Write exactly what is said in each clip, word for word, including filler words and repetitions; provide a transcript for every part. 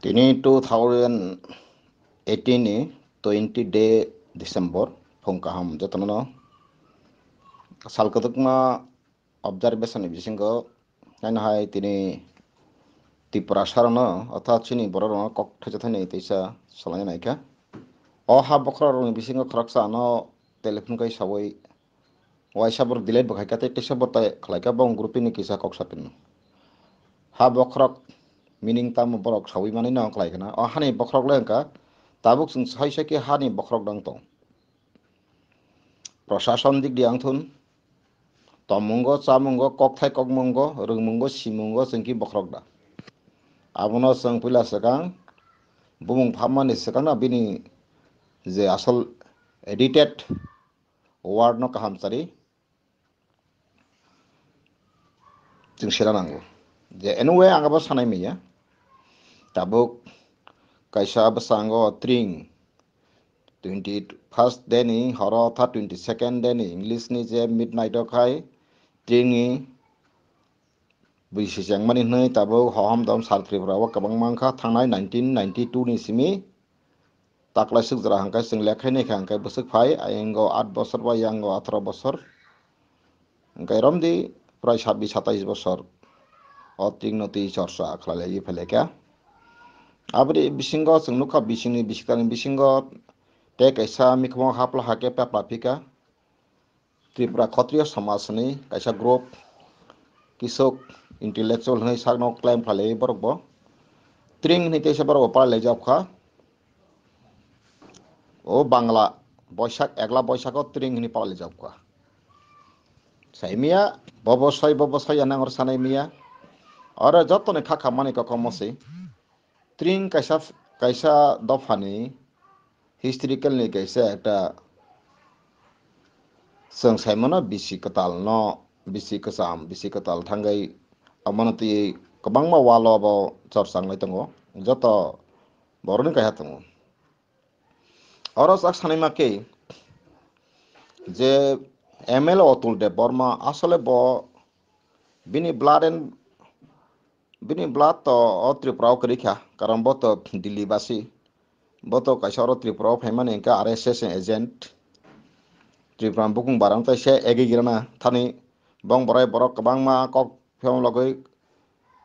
Tini two thousand eighteen ni twenty day December, phung kaham jotono sal kwdwkma observation ni bisingo naino hai tini Tiprasa rokno, orthat chini borok rokno kok thaisa thaini teisa salai naikha. O ha bokhorok rokni bisingo khoroksa ano telephone kai sawi waisa borok delete bo khaikha tei teisa bo tai khlaikha, bo wng group ni kisa kok sapinno. Ha bokhorok meaning tamo borok sawi manwi no khlai khna. O hani bokhorok le wngkha tabuk chwng sai sai khe hani bokhorok dang tong. Prosason dik di ang thun. Tomungo, chamungo, kokthai kokmungo, rwngmungo, simungo chwng khe bokhorok da. Abono chwng puila swkang bumung phabmani swkang no bini je asol edited word no kaham chari chwng sera nango. Je anyway, ang abo sanai maya. Tabuk kaisa bwskango tring twenty first day ni horo tha twenty second day ni English ni je midnight o khai tring ni bisi chengmani hwnwi tabuk hohom dom sal Tripura o kwbangma wngkha thangnai nineteen ninety two ni simi. Taklaisuk jora hwnkhe chwng lekhaini khe hwnkhe bwswk phai, aywngo aat bosor ba yango atharo bosor. Hwnkhe romdi prai sabbish satais bosor o tringno twi chorcha khlailaiwi phailai kha. Aboni bisingo chwng nukha, bisingni bisikani bisingo tei kaisa mikhumo hapla hakhe pepla phika. Tripura Khotriyo Samaj ni kaisa group, kisok intellectual hwnwi sakno claim khlailaiwi borok bo. Tring hwnwi teisa borok bo palailaijak kha. O Bangla Boisak, Egla Boisak o tring hwnwi palailaijak kha. Saimiya, bobo soi, bobo soi ya nang oro sanai miya. Oro jotoni kha kha mani kokomo se. Tring kaisa, kaisa dophani historical ni kaisa ekta chwng saimano bisi kwtal no, bisi kwcham, bisi kwtal thangwi abono twi kwbangma walo bo chorsa wngwi tongo, joto borokni kaiha tongo. Oro sak sanima khe je M L A Atul Deb Barma asole bo bini blood and bini blood to o Tripura o kwrwi kha, karon bo to Delhi basi, bo to kaisa oro Tripura o phaimani hwnkhe R S S agent, Tripura bukung barang tai se egi girana thani bong borai borok kwbangma kok phiyong logwi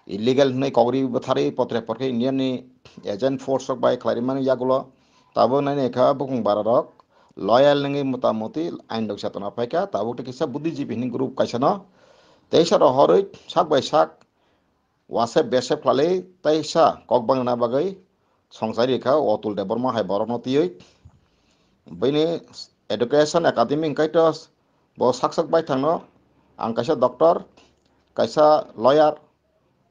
illegal hwnwi kok ri bwtharwi potre porkhe Indian ni agent force rok bai khlai rimani yagulo tabuk nai nai kha bukung bara rok loyal nungwi mota moti ain rok chetona phaikha tabuk tei kisa buddhijibi hwnwi group kaisa no teisa rohorwi sak bai sak wasep besep khlai teisa kok bangna bagwi songchai rikha Atul Debbarma hai borokno twiwi. Bini education academy hwnkhe to bo sak sak bai thangno, ang kaisa doctor, kaisa lawyer,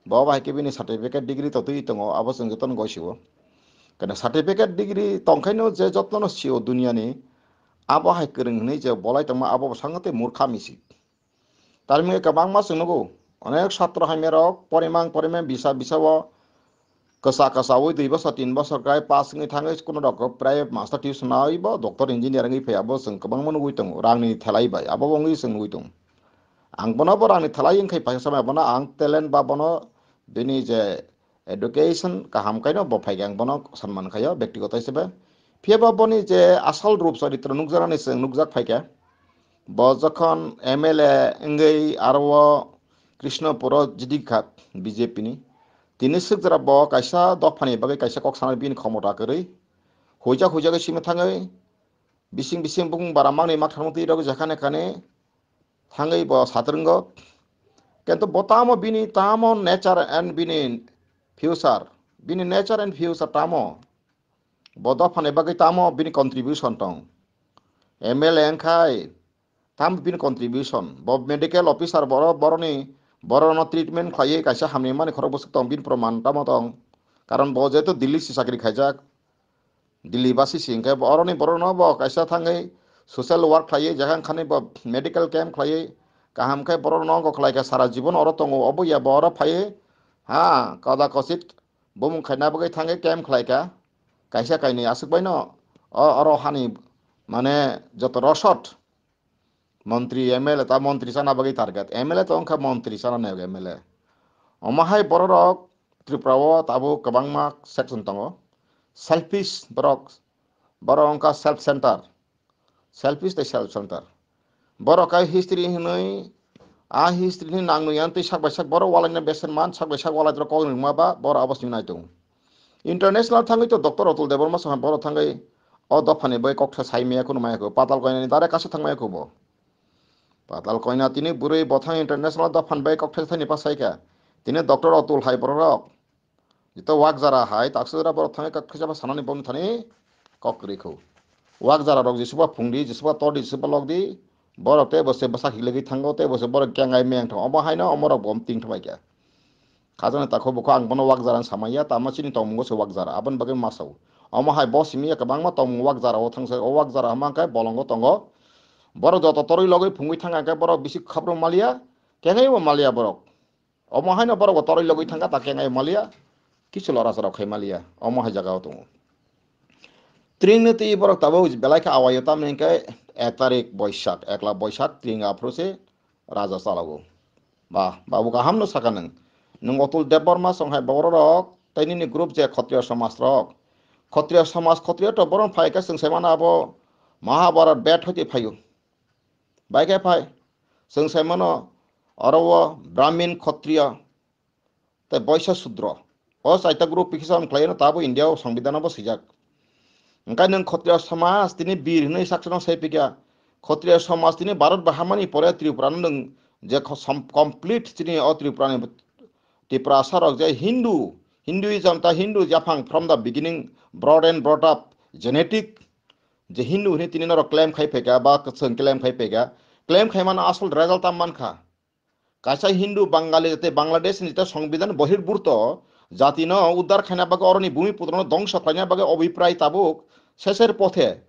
bo bai khe bini certificate degree to twi tongo, abo chwng jotono goi sio. Kana certificate degree tongkhaino je jotono sio duniani, abo hai kwrwng hwnwi je bolai tongma abo bwskango tei murkha misi. Tamni hwnkhe kwbangma chwng nugo, onek satro hamya rok porimang porimang bisa bisa o kwsa kwsa wi dui bosor tin bosor krai pass wngwi thangwi kuno rok khe private master tuition naiwi bo doctor engineer wngwi phai abo chwng kwbangma nugwi tongo rangni thelai bai abo bo wngwi chwng nugwi tongo. Ang bono bo rangni thelai wngkhai paisa sama bono ang talent ba bono bini je education kaham kaino bo phaikhe ang bono sanman khaio bektigoto hisabe. Phiya ba boni je asol rup charitro nukjaknani chwng nukjak phaikhe. Bo jokhon M L A wngwi aro o Krishnapuro jidi kha B J P ni. Tini swk jora bo kaisa dophani bagwi kaisa kok sanai bini khomota kwrwi. Huijak huijak simi thangwi bising bising bukung bara mangni makthar mukti rok jekhane khane thangwi bo satrwngo. Kintu bo tamo bini tamo nature and bini future, bini nature and future tamo. Bo dophani bagwi tamo bini contribution tong. M L A wngkhai tamo bini contribution. Bo medical officer boro boroni borono treatment khlaiwi kaisa hamni mani khorok bwswk tong bini proman tamo tong. Karon bo jeto Delhi si chakri khaijak. Delhi basi si hwnkhe bo oroni borokno bo kaisa thangwi social work khlaiwi jahang khani bo medical camp khlaiwi kaham khe borokno ongko khlaikha sara jibon oro tongo obo ya bo oro phaiwi ha koda kochit bumung khaina bagwi thangwi camp khlaikha kaisa kainwi aswk baino o oro hani mane joto rosot montri M L A ta montri chana bagwi target M L A to wngkha montri chana nai M L A omo hai bororok Tripura o tabuk kwbangma section tongo. Selfish borok, borok wngkha self center, selfish tei self center. Borok kai history hinwi, a history ni nang nui ang tei sak bai sak borok walaina besen man, sak bai sak walai rok kok nungma ba borok abo simi nai tongo. International thangwi to Doctor Atul Debbarma song borok thangwi o dophani bai kok thai sai maya khunu maya kho, patal koinani dare kasa thang maya kho bo. Patal koina tini bwrwi bothang international dophani bai kok thai thani pa sai kha. Tini Doctor Atul hai borok rok. Jito wak jara hai, taksa jora borok thangwi kok kisa ba sanani bom thani kok kwrwi kho. Wak jara rok jisuba phungdi, jisuba tordi, jisuba lokdi, borok tei bo se bwsak hilegwi thango, tei bo se borok kengai meng thango. Omo haino omo rok bo ting thumai kha. Khajana takho bukho ang bono wak jara samaya, tama chini tongmungo se wak jara, aboni bagwi masao. Omo hai bo simi ya kwbangma tongmung wak jara o thangsa, o wak jara hama khe bolongo tongo. Borok joto torwi logwi phungwi thang khe borok bisi khabro maliya, kengai bo maliya borok. Omo haino borok bo torwi logwi thangkha, ta kengai maliya, kisu lora chora khai maliya, omo hai jaga o tongo. Tring ni twi borok tabuk belai khe awaio, tamni hwnkhe ek tarik Boisak, ekla Boisak tring aphuru se raja chalago. Ba, babu kaham no saka nwng. Nwng Atul Debbarma song hai borok rok, tei nini group je Khotriya Samaj rok. Khotriya Samaj, Khotriya to boron phai khe chwng sai mano abo Mahabharat bet hoite phaio. Bai khe phai, chwng sai mano oro o Brahmin, Khotriya, tei Boisa Sudro. O chaita group pikisa wng khlaino tabo India o Songbidan o bo swijak. Hwnkhe nwng Khotriya Samaj tini bir hwnwi sakchano sai phikha. Khotriya Samaj tini Bharat bahamani pore Tripura no nwng je kho-, som-, complete chini o Tripura ni Tiprasa rok je Hindu, Hinduism ta Hindu japhang from the beginning brought and brought up genetic je Hindu hwnwi tini norok claim khai phaikha ba kwchwng claim khai phaikha. Claim khai mano asol result tam mankha. Kaisa Hindu Bangali jate Bangladesh ni jate Songbidan bohirburto jati no uddar khaina bagwi oroni bhumi putra no dongso khlaina bagwi obhiprai tabuk seser pothe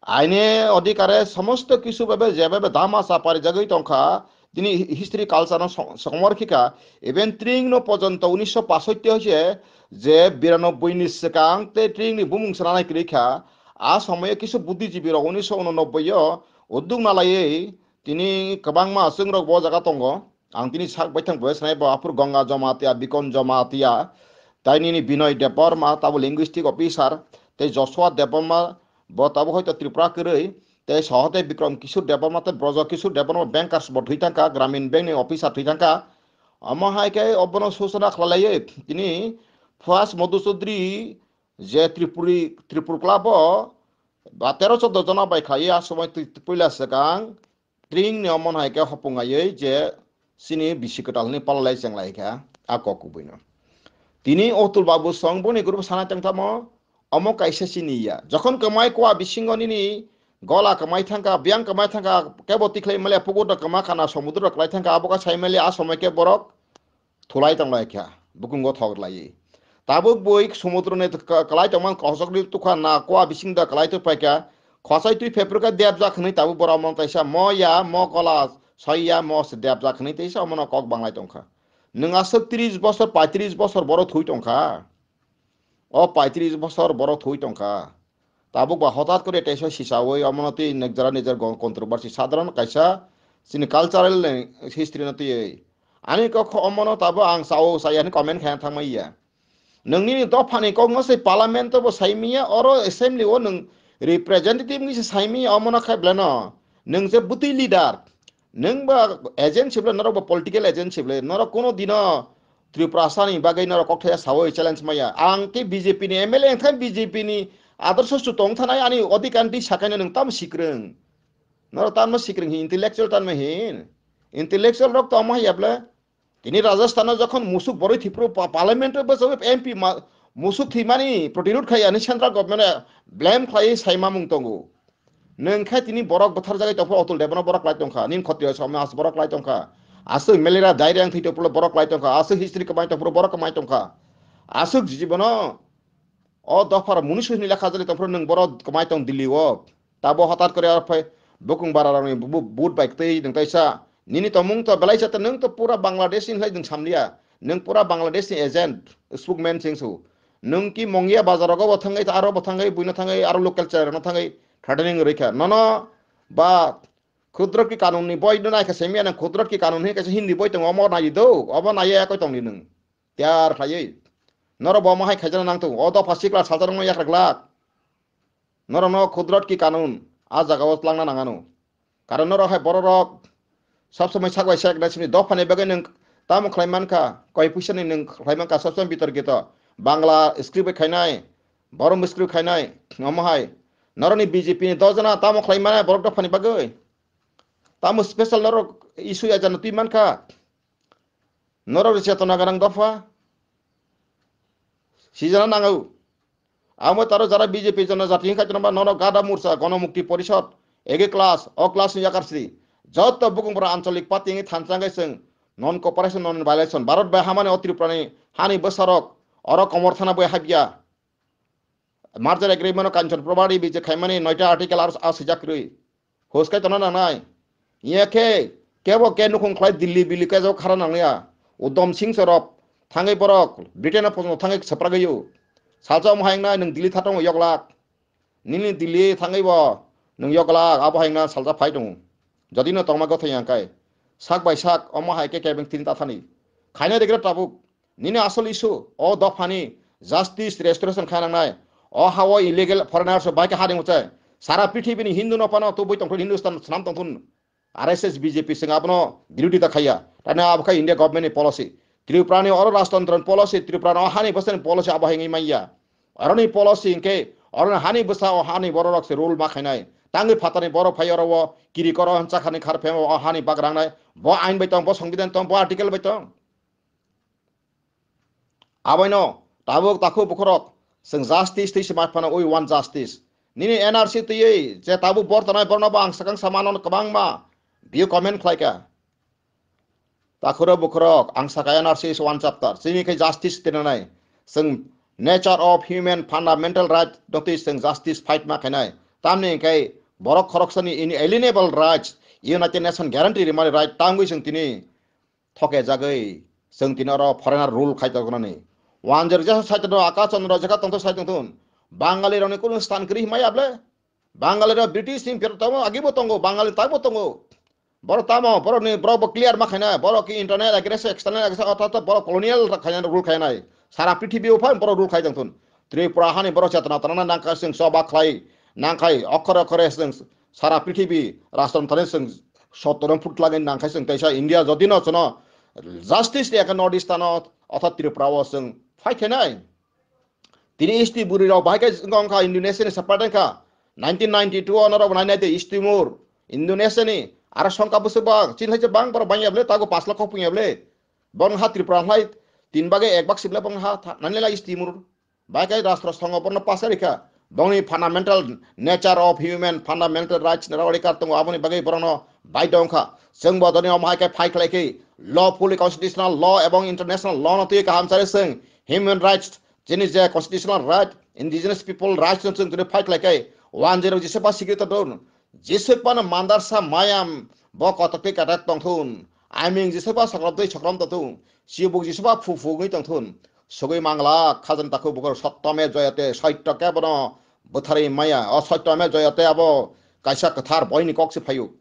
aine odhikare somosto kisu bhabe jebhabe dama cha parijagwi tongkha, tini hi-, history culture no song-, songmor khikha, even tring no pojonto unisho pasotti hoise je biranoboi ni swkang te tring ni bumung swnanai kwrwi kha, a somoyo kisu buddhijibi rok unisho unonoboi o udduk nalaiwi tini kwbangma chwng rok bo jaga tongo. Ang tini sak baithang bo sanai bo aphuru Ganga Jamatia, Bikon Jamatia, tai nini Binoy Debbarma, tabo linguistic officer, tei Joshua Debbarma, bo tabo hoito Tripura kwrwi, tei sohote Bikram Kishore Debbarma, tei Brojo Kishore Debbarma, bankers bo thwi thangkha, Gramin Bank ni officer thwi thangkha. Omo hai khe obono suchana khlailaio tini Fuas Madhu Chaudhary je Tripuri, Tripur Club o ba tero choddo jona bai khlaiwi a somoi twi, puila swkang tring ni omo hai khe hopung aiwi je chini bisi kwtal hwnwi palalai chenglai kha a kok kubui no. Tini Otul Babu song boni group sana tongthamo, omo kaisa chini ya. Jokhon kwmai kua bisingo nini gola kwmai thangkha, biyang kwmai thangkha, kebo tikhlai male pukur da kwma khana somudro da kwlai thangkha, abo kha sai male a somoi khe borok thulai tong lai kha, bukungo thok lai. Tabuk bui sumudro ni ka-, kalai tong man kosok ni tukha na kua bising da kalai tuk pai kha, khosai twi phepru kha debjak hwnwi tabuk borok mon kaisa mo ya, mo kola soi ya, mo se debjak hwnwi teisa omono kok banglai tong kha. Nwng aswk tris bosor, paitris bosor borok thui tong kha. O paitris bosor borok thui tong kha. Tabuk ba hotat kore teisa sisawi omono twi nijera nijer go-, controversy sadharon kaisa chini cultural ni history no twiwi. Ani kok kho omono tabo ang sao saya ni comment khaina thangmai ya. Nwng nini dophani kok no se parliament o bo sai miya, oro assembly o nwng representative ni se sai miya, omono khai belai no. Nwng je bwtwi leader, nwng ba agent se belai, norok ba political agent se belai, norok kono dino Tripura sani bagwi norok kokthaya sawi challenge maya. Ang khe B J P ni M L A wngkha, B J P ni adarso su tong thanai ani odhikar di sakaino nwng tamo sikrwng. Norok tamo sikrwng hin, intellectual tamo hin. Intellectual rok tamo hai able. Tini Rajasthan o jokhon musuk boroi thipro pa-, parliament o bwsajak M P ma-, musuk thwimani protirod khai ani central government o blame khlai sai mamung tongo. Nwng khe tini borok bwtharjagwi tongphuru Atul Debbarma borok klai tongkha, nini Khotriya Samaj borok klai tongkha, aswk malaria diarrhea wng thwi tongphuru borok klai tongkha, aswk history kwmai tongphuru borok kwmai tongkha, aswk jibono o dophar munisuni lekha jali tongphuru nwng borok kwmai tong Delhi o. Tabo hotat kore aro phai bukung bara rokni bu-, bu-, but bai twi nwng taisa nini tongmung to belai chata nwng to pura Bangladesh ni hai nwng samliya, nwng pura Bangladesh ni agent, spokesman singsu. Nwng ki Mongia bazar rogo bo thangwi, aro bo thangwi, buino thangwi, aro local channel no thangwi threatening rwikha. Nono ba Khudrot ki kanun ni boi no naikha semiya nang, Khudrot ki kanun hi kaisa Hindi boi tongo, omo nai do, obo nai ya koi tong di nwng. Tiyar khlaiwi. Norok bo omo hai khaijana nang tongo. O dopha sikla salsa rokno yakra glak. Norok no kudrot ki kanun a jaga o tlangna nang ano. Karon norok hai borok rok sob somoi sak bai sak na simi dopha ni bagwi nwng tamo khlai mankha, koi puisa ni nwng khlai mankha sob somoi bitor gito. Bangla script bai khainai, borom script khainai, omo hai. Norok ni B J P ni dojana tamo khlai manai borok dopha ni bagwi. Tamo special norok issue ya jana twi mankha. Norok ni chetona gwnang dopha. Sijana nango. Amo taro jara B J P jono jati hingka jono ba nono gada mursa gono mukti porishod ege class o class ni yakar sri. Joto bukung bora ancholik party ngi thansa ngai seng non cooperation non violation. Bharat bai hamani o Tripura ni hani bwsarok oro komor thana bai habya. Merger agreement o Kanchan Probadi B J khaimani noita article aro a sijak rwi. Hoskai tona nangnai. Iya khe kebo ke nukhung khlai Delhi bili ke jok khara nangya. Udom Singh sorop thangwi borok Britain o pono thangwi sapragwi. Salsa omo hai wngnai nwng Delhi thatong yoglak. Nini Delhi thangwi bo nwng yoglak abo hai wngna salsa phai tongo. Jodi no tongma gothai yang kai. Sak bai sak omo hai khe kebeng tin ta thani. Khaina degra tabuk. Nini asol issue o dophani justice restoration khainangnai. O ha o illegal foreigners bai khe ha ringmo chai. Sara prithibi ni Hindu no pano tubui tongthun, Hindustan swnam tongthun. R S S B J P sing abono birodita khaiya. Tani abo kha India government ni policy. Tripura ni oro rajtantro ni policy, Tripura no hani bwsa ni policy abo hingwi manya. Oro ni policy hingke oro ni hani bwsa o hani borok rok se rule ma khainai. Tangwi phatani borok phai oro o kiri koro hansa khani khar phemo o hani bagrang nai. Bo ain bai tong, bo songbidan tong, bo article bai tong. Aboino tabuk takhuk bukhurok chwng justice twi se mat phano, we want justice. Nini N R C twiwi je tabuk bor tongnai borno bo ang swkang samano kwbangma view comment khlaika. Takhuro bukhurok ang saka N R C is one chapter. Chini khe justice tinanai. Chwng nature of human fundamental right dotwi chwng justice fight ma khainai. Tamni hwnkhe borok khoroksani inalienable rights, United Nation guarantee rimani right tangwi chwng tini thoke jagwi chwng tini oro foreigner rule khai tongkhnani. Wanjwk jesa sai tongtho, Akash Chandra jekha tongtho sai tongthun. Bangali rokni kunu stan kwrwi himai able? Bangali rok British ni pher tamo agibo tongo, Bangali taibo tongo. Borok tamo, borok ni, borok bo clear ma khaina, borok ki internal aggression, external aggression, orthat borok colonial khaina rule khainai. Sara prithibi o phai borok rule khai tongthun. Tripura hani borok chetona tana nangkha chwng choba khlai, nangkhai okhore okhore chwng sara prithibi rastrom thani chwng sottono phut lagin nangkhai chwng teisa India jodi no chwno justice ya khe North East ano, orthat Tripura o chwng fight khainai. Tini S T bwrwi rok bahai khe wngkha Indonesia ni separate wngkha. Nineteen ninety-two o norok nai nai de S T Timur, Indonesia ni aro songkha bwswk ba chini hai bang borok bang ya ble tago pash lakh khopung ya ble. Bong ha Tripura hai tin bage ek bak sible bong ha tha-, nani la S T Timur. Bahai khe rastro songo borno pass rikha. Bongni fundamental nature of human fundamental rights ni rok rikar tongo aboni bagwi borokno baidho wngkha. Chwng bo doni omo hai khe fight khlai khe lawfully constitutional law ebong international law no twi kaham chari chwng human rights Chini je constitutional right, indigenous people rights no chwng tini fight khlai khe, one zero jisaba security don, jisaba no mandarsa mayam bo kotok tei katak tongthun, aiming jisaba sokrom tei sokrom tongthun, chibuk jisaba phu phu wngwi tongthun, sogwi mangla khajani takhuk bukhuk sotto me joyate, soitto kebono bwtharwi maya, o sotto me joyate abo kaisa kwthar boini kok se phaio.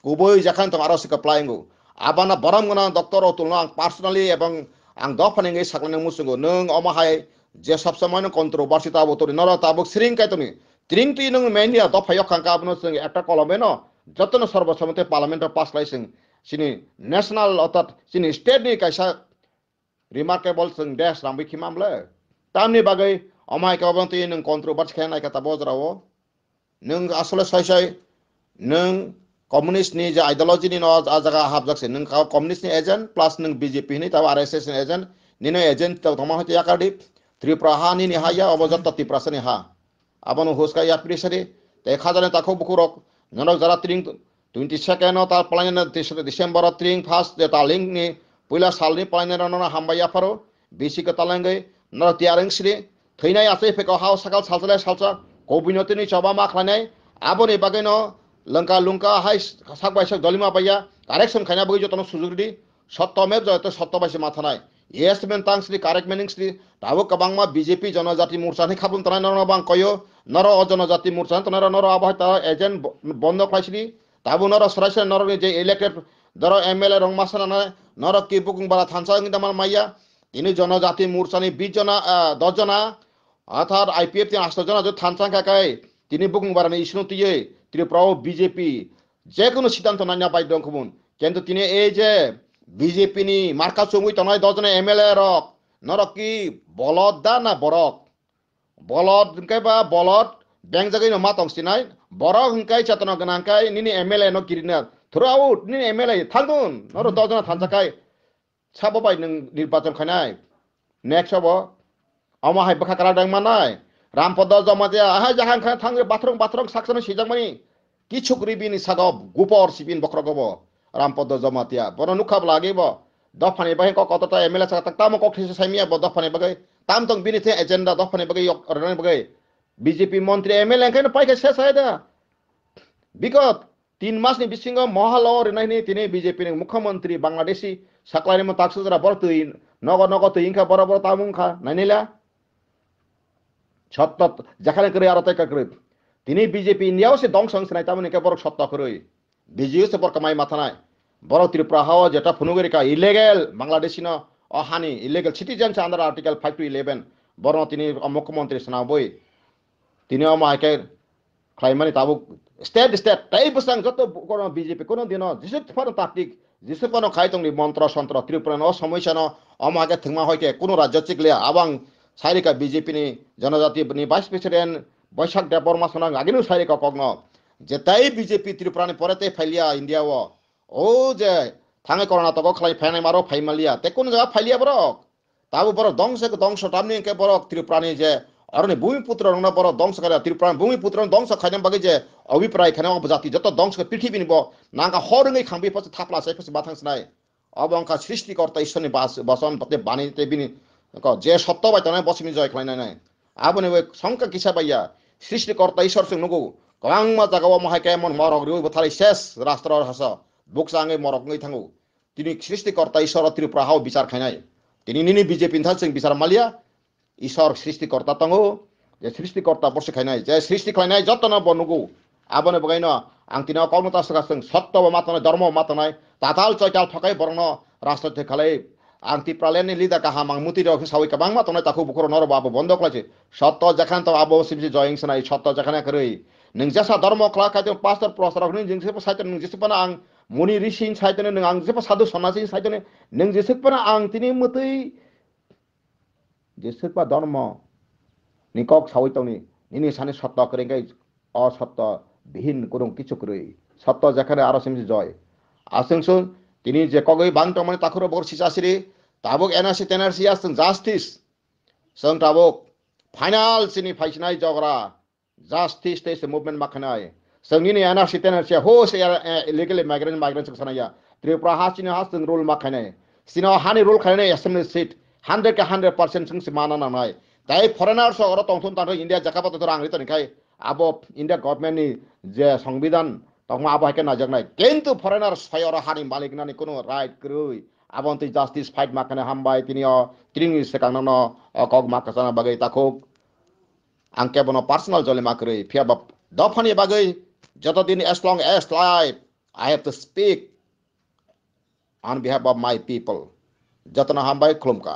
Kubui jakhan tong aro se kwplai wngo. Abana borom gwnang doctor Otulno ang personally ebong ang dophani wngwi saklanai muchungo. Nwng omo hai je sob somoi no controversy tabo toni, norok tabuk siring kai toni. Tring twi nwng media dopha yok khangkha abono chwng ekta kolom eno jotono sorbo somite parliament o pass khlai chwng chini national orthat chini state ni kaisa remarkable chwng desh rangbi khima mle. Tamni bagwi omo hai khe obo twi nwng controversy khe nai kha tabuk o jora o. Nwng asole sai sai nwng communist ni je ideology ni no a jaga hapjak se. Nwng ka communist ni agent plus nwng B J P ni tabo R S S ni agent. Nino agent tabo tongma hoite yakardi. Tripura ha nini ha ya, obo jotto Tiprasa ni ha. Abono huska yapri sari. Tei khajani takhuk bukhuk rok norok jara tring twenty second o tal palainani December o tring first je taling ni puila salni palainani rokno hambai yapharo bisi kwtal wngwi norok tiyar wng sini thwinai achai phekao hao sakal salsa lai salsa kobui no tini choba ma khlainai aboni bagwi no lwngka lungka hai sak bai sak dolima baiya correction khaina bagwi jotono sujuk ridi sotto mep joto sotto bai se ma thanai. Yes men tang sri correct meaning sri tabuk kwbangma B J P Jonojati Morcha ni khabum tanai norok bang koyo norok o Jonojati Morcha ni tanai norok abo hai ta agent bo-, bondo khlai sri tabuk norok sorai sorai norok ni je elected doro M L A rok masa nanai norok ki bukung bara thansa wngwi tongma maya Tini Jonojati Morchani bis jona, ah, dos jona, athar I P F T ni asto jona je thansa kha kai, tini bukung barani issue no twiwi Tripura o B J P jekunu siddhanto nanya bai dong kubun. Kintu tini ei je B J P ni marka chumui tongnai dos jona M L A rok, norok ki bolod da na borok? Bolod hwnkhe ba bolod bengjagwi no ma tong sinai, borok hwnkhe chetona gwnang kai nini M L A no kirina throughout nini M L A thangdun, norok dos jona thansa kai. Sabo bai nwng nirbachon khainai. Next obo. Omo hai bwkha kwrak dang manai. Rampodo Jamatia, ahai jahang kha thangwi bathrong bathrong saksano sijakmani. Kichuk ribini sago gupor sibin bokhrogo bo. Rampodo Jamatia. Bono nukha bwlagi bo. Dophani bagwi kok kotor ta M L A saka tak tamo kok thisa saimia bo dophani bagwi. Tam tong bini the agenda dophani bagwi yok rwnani bagwi. B J P montri M L A khaino paikha se sai da. Bigot tin masni bisingo mohalo rinai hwnwi tini B J P ni mukhyamantri Bangladeshi saklairimo taksujra bor twi nogo nogo twi wngkha boro boro tamo wngkha nainila. Sotto jekhane kwrwi aro tei kwrwi. Tini B J P India o se dongso wngsinai tamoni khe borok sotto kwrwi. B J P se borok kamai mathanai. Borok Tripura hao jeta phunugwi rikha illegal Bangladeshi no o hani illegal citizen se under article five to eleven. Borno tini o mukhyamantri swnabwi. Tini omo hai khe khlaimani tabuk state state tei bwsang joto kono B J P kono dino jesuk phano taktik jesuk phano khai tongni montro sontro Tripura no o somoisa no omo hai khe thwngma hoi khe kono rajyo chikliya abang sairika B J P ni jonojati ni vice president Boisak Debbarma sonang agini sairika kokno je tei B J P Tripura ni pore tei phailiya India o o je thangai Karnataka khlai phainai maro phaimaliya tei kono jaga phailiya borok. Tabuk borok dongso khe dongso tamni hwnkhe borok Tripurani je oroni bhumi putro rokno borok dongso khaida Tripurani bhumi putro dongso khaina bagwi je abhipray khaina o jati joto dongso khe prithibini bo nangkha hor wngwi khangbi phasu thapla sai phasu bathang sinai. Obo wngkha srishti korta Ishwarni bas-, boson tei bani tei bini ko je sotto bai tongnai bosimi joy khlainai nai. Aboni bai songkha kisa baiya srishti korta Ishwar chwng nugo kwbangma jaga o mohai khe mon morok riwi bwtharwi ses rastro hasa bukcha wngwi morok wngwi thango. Tini srishti korta Ishwar o Tripura hao bichar khainai. Tini nini B J P ni thang chwng bichar malia. Ishwar srishti korta tongo. Je srishti korta borsi khainai. Je srishti khlainai jotono bo nugo. Aboni bwgaino ang tini o kokno ta swkha chwng sotto bo ma tongnai, dhormo bo ma tongnai. Tatal choital thokai borokno rajniti khalai. Ang Tipraland ni leader kaham ang muti rok sawi kwbangma tongnai takhuk bukhuk rok norok bo abo bondo khlai se. Sotto jekhane to abo simsi joying sanai sotto jekhane kwrwi. Nwng jesa dhormo khlai khai tong pastor prostor rok nwng jesa saiton nwng jesa phano ang muni rishi saiton nwng ang jesa sadhu sonnasi saiton nwng jesa phano ang tini mutwi jeswkba dhormo ni kok sawi tongni nini sani sotto kwrwi khe o sotto bihin kurung kichu kwrwi sotto jekhane aro simsi joy. Aswngso tini je kogwi bang tongmani takhuro bor sisa siri tabuk N R C T N R C aswng justice. Chwng tabuk final chini phaisinai jogra. Justice tei se movement ma khanai. Chwng nini N R C ten R C ho se, eh, illegal migrant migrant chwng sanaya. Tripura ha chini ha chwng rule ma khainai. Chini o hani rule khainai assembly seat hundred ke hundred percent chwng se mana nangnai. Tai foreigner so oro tongthun tangthun India jaka pato rang ri toni khai abo India government ni je songbidan tongma abo hai khe najaknai. Kintu foreigner soi oro hani malik nani kuno right kwrwi. Abo twi justice fight ma khainai hambai tini o tring ni swkang no o kok ma kwchana bagwi takhuk. Ang kebono personal jolima kwrwi, phiya ba dophani bagwi joto din as long as life, I have to speak on behalf of my people. Jotono hambai khulumkha.